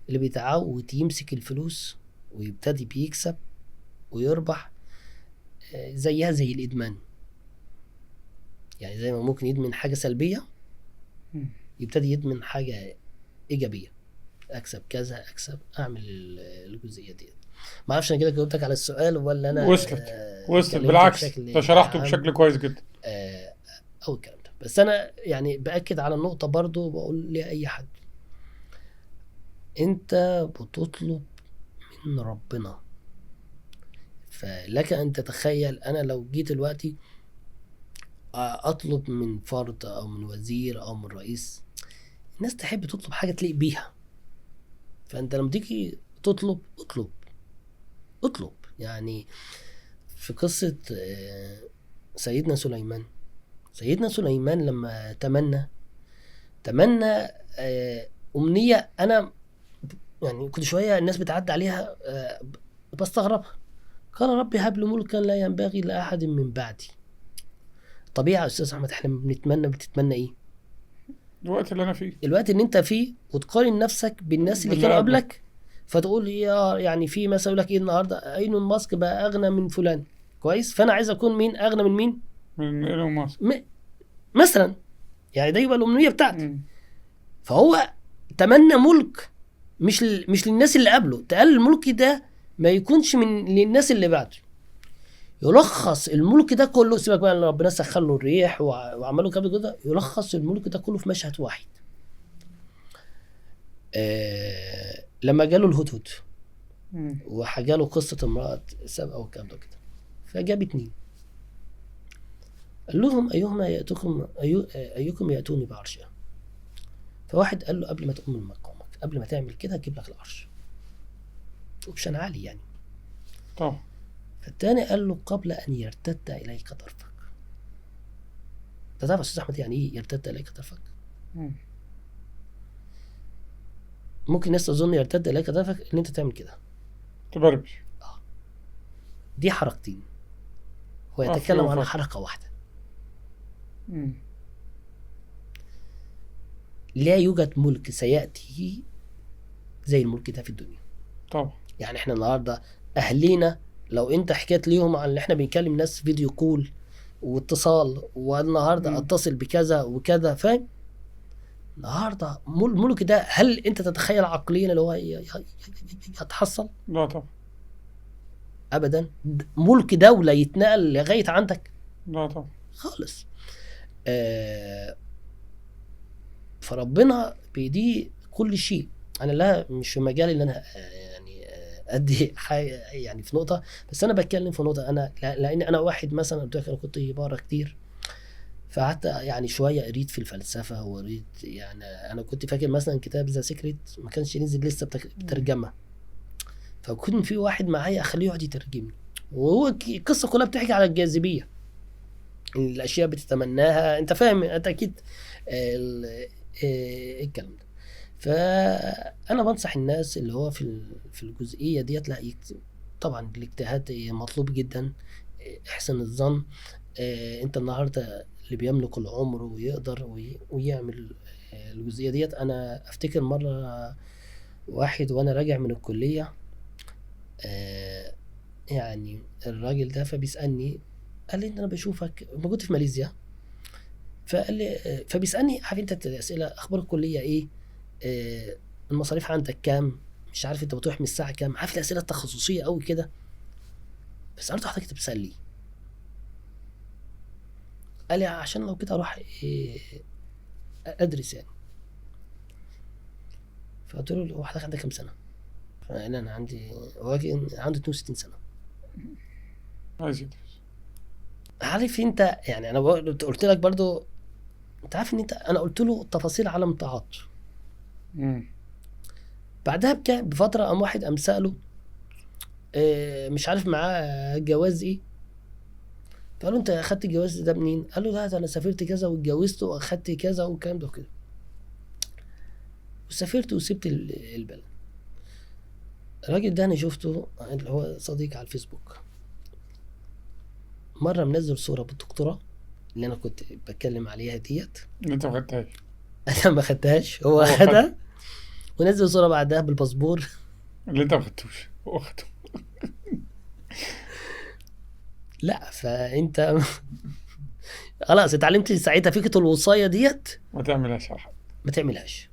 اللي بيتعود يمسك الفلوس ويبتدي بيكسب ويربح، زيها زي الإدمان. يعني زي ما ممكن يدمن حاجة سلبية يبتدي يدمن حاجة إيجابية، أكسب كذا، أكسب، أعمل الجزئية دي. ما أعرفش أنا كده جاوبتك على السؤال ولا أنا وصلت بالعكس، أنت شرحته بشكل كويس جدا أو الكلام ده. بس أنا يعني بأكد على النقطة برضو، بقول لأي حد أنت بتطلب من ربنا، فلك أن تتخيل أنا لو جيت دلوقتي أطلب من فرد أو من وزير أو من رئيس، الناس تحب تطلب حاجة تليق بيها. فأنت لما تيجي تطلب اطلب اطلب. يعني في قصة سيدنا سليمان، سيدنا سليمان لما تمنى أمنية، أنا يعني كل شوية الناس بتعدي عليها بستغربها. قال ربي هب لي ملكا لا ينبغي لأحد من بعدي. طبيعي يا أستاذ أحمد، احنا بنتمنى، بتتمنى إيه؟ الوقت اللي أنا فيه، الوقت اللي أنت فيه، وتقارن نفسك بالناس اللي كانوا قبلك، فتقول يا يعني في مثلا يقول لك إيه النهارده ايلون ماسك بقى أغنى من فلان، كويس، فأنا عايز أكون مين أغنى من مين؟ من ايلون ماسك مثلا، يعني ده يبقى الأمنية بتاعتي. فهو تمنى ملك مش للناس اللي قبله، تقال الملك ده ما يكونش من للناس اللي بعده. يلخص الملك ده كله، سيبك بقى ان ربنا سخر له الريح وعمله كده، يلخص الملك ده كله في مشهد واحد. لما جاله الهدهد وحكى له قصة امرأة سبأ والكلام ده كده، فجاب 2 قال لهم أيهما يأتكم أيكم يأتوني بعرشها. فواحد قال له قبل ما تقوم من مقامك، قبل ما تعمل كده هجيب لك العرش، option عالي يعني. طبعا. فالتاني قال له قبل أن يرتد إليك طرفك. أنت تعرف يا أستاذ أحمد يعني إيه يرتد إليك طرفك؟ ممكن الناس تظن يرتد إليك طرفك إن أنت تعمل كده، تبربش. دي حركتين، هو يتكلم عن حركة واحدة. لا يوجد ملك سيأتي زي الملك ده في الدنيا. طبعا. يعني احنا النهارده اهلينا لو انت حكيت ليهم عن اللي احنا بنكلم ناس فيديو كول واتصال، والنهارده اتصل بكذا وكذا، فاهم؟ النهارده الملك ده هل انت تتخيل عقليا اللي هو يتحصل؟ لا طبعا ابدا. ملك دولة يتنقل لغاية عندك؟ لا طبعا خالص. فربنا بيدي كل شيء. انا لا مش في مجال ان انا يعني ادي حاجة يعني في نقطة، بس انا بتكلم في نقطة. انا لان انا واحد مثلا قلت لك انا كنت بقرا كتير، فقعدت يعني شوية قريت في الفلسفة وقريت، يعني انا كنت فاكر مثلا كتاب The Secret ما كانش نزل لسه بترجمه، فكنت في واحد معايا اخليه يقعد يترجمني، وهو القصة كلها بتحكي على الجاذبية، الاشياء بتتمناها، انت فاهم انت اكيد الكلام ده. فانا بنصح الناس اللي هو في الجزئية ديت، لا طبعا الاجتهاد مطلوب جدا، احسن الظن. انت النهارده اللي بيملك العمر ويقدر ويعمل الجزئية ديت. انا افتكر مرة واحد وانا راجع من الكلية، يعني الراجل ده فبيسالني، قال لي انا بشوفك موجود في ماليزيا، فقال لي، فبيسالني عارف انت الاسئلة، اخبار الكلية ايه، المصاريف عندك كام، مش عارف انت بتروح من الساعة كام، عارف الاسئلة التخصصية قوي كده. فسالته حضرتك انت بتسال ليه؟ قال لي عشان لو كده اروح ادرس يعني. فقلت له هو حضرتك عندك كام سنة؟ فقال انا عندي، هو عنده 62 سنة. عايز يدرس. عارف انت يعني انا قلت لك برضو، انت عارف ان انت، انا قلت له تفاصيل عالم تعاطي. بعدها بفترة قام واحد قام ساله مش عارف معاه جواز ايه، فقال له انت اخدت الجواز ده منين؟ قال له لا ده انا سافرت كذا واتجوزت واخدت كذا والكلام ده وكده، وسافرت وسبت البلد. الراجل ده انا شفته اللي هو صديق على الفيسبوك، مرة منزل صوره بالدكتوراه اللي انا كنت بتكلم عليها ديت، اللي انت ما خدتهاش. انا ما خدتهاش، هو خدها، ونزل صوره بعدها بالباسبور اللي انت ما خدتوش هو خده. لا فانت خلاص اتعلمت ساعتها فكرة الوصايه ديت ما تعملهاش على حد. ما تعملهاش.